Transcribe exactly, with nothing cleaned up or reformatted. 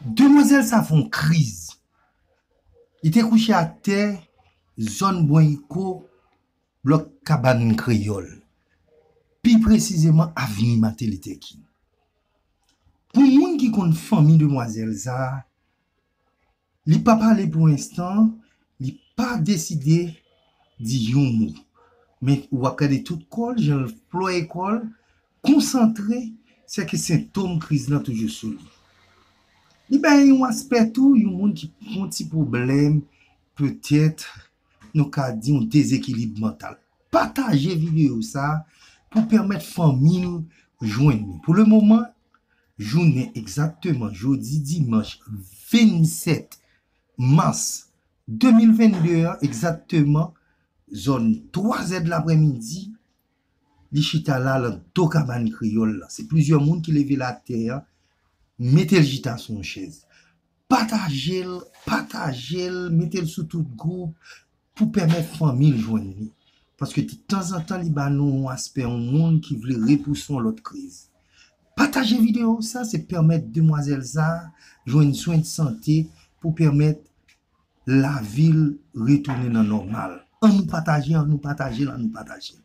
Demwazèl sa fè yon kriz. Li te kouche atè, zòn Bwanyiko, blòk Kabann Kreyòl. Pi presizeman, avni Martin Luther King. Pou moun ki konn fanmi demwazèl sa, li pa pale pou enstan, li pa deside di yon mo. Men w ap gade tout kò l, jan l plwaye kò l, konsantre, sèke sentòm kriz lan toujou sou li. Li bay yon aspè tou, yon moun ki gon ti pwoblèm, petèt, nou ka di yon dezekilib mantal. Pataje videyo sa pou pèmèt fanmi l jwenn li. Pou le moman, jounen egzakteman, jodi dimanch vennsèt mas de mil vennde an, egzakteman, zòn twazè de laprèmidi, li chita la, lan do Kabann Kreyòl la. Se plizyè moun ki leve l atè a, mete l chita sou yon chèz. Pataje l, pataje l, mete l sou tout gwoup pou pèmèt fanmi l jwenn li. Paske tanzantan, li ba nou yon aspè yon moun ki vle repouse yon lòt kriz. Pataje videyo sa, se pèmèt demwazèl sa jwenn swen de sante pou pèmèt lavi l retounen nan nòmal. Ann nou pataje, ann nou pataje l, ann nou pataje l.